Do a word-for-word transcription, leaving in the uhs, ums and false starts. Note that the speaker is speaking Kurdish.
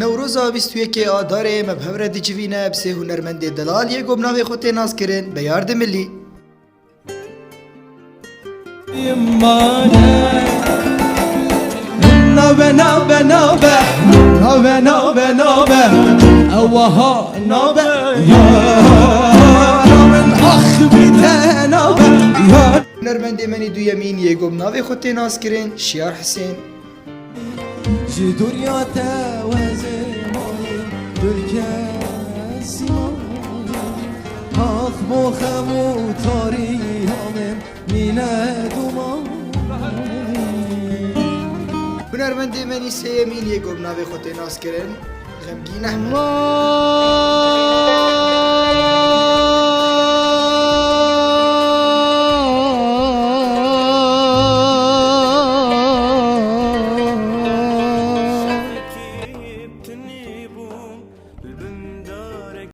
Newroza bîst û yekê Adarê me bi hev re dicivîne bi sê hunermendê delal yê ku bi navê xwe tê naskirin Beyar Dimilî. Nabe, nabe, nabe, nabe, nabe, nabe, ewaha nabe, yar min ax bîte nabe, yar. Hunermendê menî duyemîn yê ku bi navê xwe tê naskirin Şiyar Hisên. Ji dûriya te wezê mayê, dulke sîmayê. Ax bo xem û tarîya min mîne duman. Hunermendê menî sêyemîn yê ku bi navê xwe tê naskirin Xemgîn Ehmed.